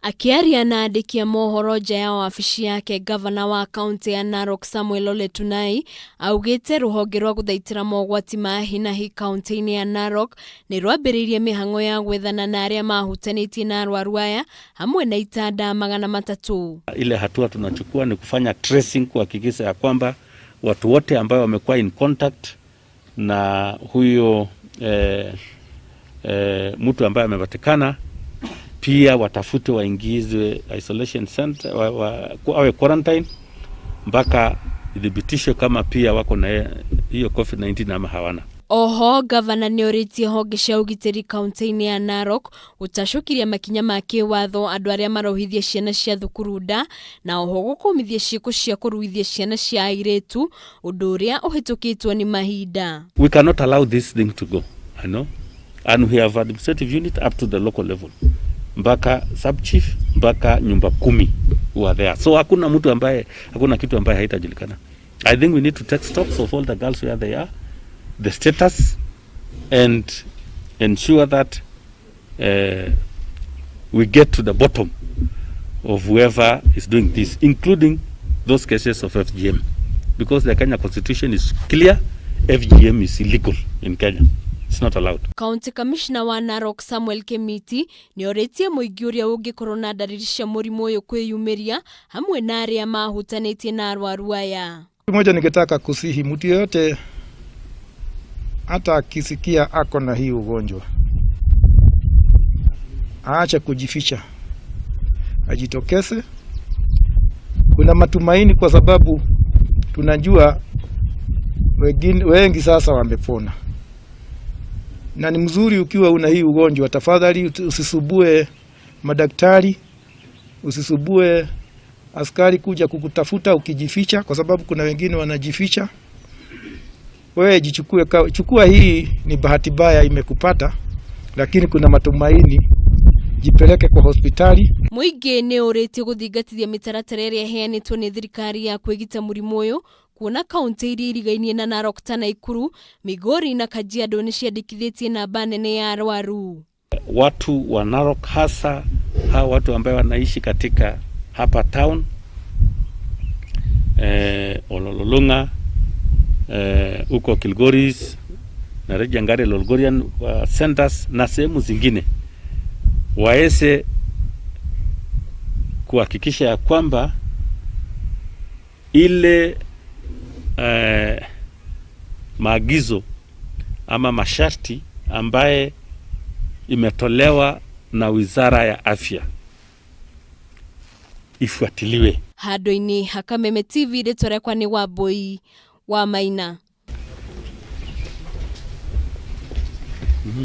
Akĩaria na andĩki a mohoro nja ya wabici yake, ngavana wa kaunti ya Narok Samuel Ole Tunai augĩte rũhonge rwa gũthaitĩra mogwati ma hi na hi kaunti-inĩ ya Narok nĩ rwambĩrĩirie mĩhang'o ya gwethana na arĩa mahutanĩtie na arwaru aya hamwe na itanda 300. Ile hatua tunachukua ni kufanya tracing, kuhakikisha ya kwamba watu wote ambao wamekuwa in contact na huyo mtu ambaye amepatikana pia watafute waingizwe isolation center, awe quarantine mpaka ithibitishwe kama pia wako na hiyo COVID-19 ama hawana. Oho gavana nĩ orĩtie honge cia ũgitĩri kaunti-inĩ ya Narok gũtacũkĩria makinya ma kĩwatho andũ arĩa marohithia ciana cia thukuru nda na oho gũkũmithia ciĩko cia kũruithia ciana cia airĩtu ũndũ ũrĩa ũhĩtũkĩtwo nĩ mahinda. We cannot allow this thing to go, I know. And we have administrative unit up to the local level, mpaka sub chief, mpaka nyumba kumi who are there. So hakuna mtu ambaye, hakuna kitu ambaye haitajulikana. I think we need to take stocks of all the girls where they are, the status, and ensure that we get to the bottom of whoever is doing this, including those cases of FGM. Because the Kenya constitution is clear, FGM is illegal in Kenya. It's not allowed. County Commissioner wa Narok Samuel Kemiti nĩ orĩtie mũingĩ ũrĩa ũngĩkorwo na ndariri cia mũrimũ ũyũ kwĩyumĩria hamwe na arĩa mahutanĩtie na arwaru aya. Moja, ningetaka kusihi mtu yeyote hata akisikia ako na hii ugonjwa aache kujificha, ajitokeze. Kuna matumaini kwa sababu tunajua wengine wengi sasa wamepona, na ni mzuri ukiwa una hii ugonjwa, tafadhali usisumbue madaktari, usisumbue askari kuja kukutafuta ukijificha, kwa sababu kuna wengine wanajificha. Wewe jichukue, chukua hii ni bahati mbaya imekupata, lakini kuna matumaini. Jipeleke kwa hospitali. Mũingĩ nĩ ũrĩtie gũthingatithia mĩtaratara ĩrĩa ĩheanĩtwo nĩ thirikari ya kwĩgita mũrimũ ũyũ kuona kaunti iria irigainie na Narok ta Nakuru, Migori na Kajiado nĩ ciandĩkithĩtie namba nene ya arwaru. Watu wa Narok, hasa hawa watu ambayo wanaishi katika hapa town, Ololulunga, huko Kilgoris na Rejangari Lolgorian centers na sehemu zingine, waweze kuhakikisha ya kwamba ile maagizo ama masharti ambaye imetolewa na Wizara ya Afya ifuatiliwe. Handũ-inĩ ha Kameme TV, rĩtwa rĩakwa nĩ Wambui wa Maina.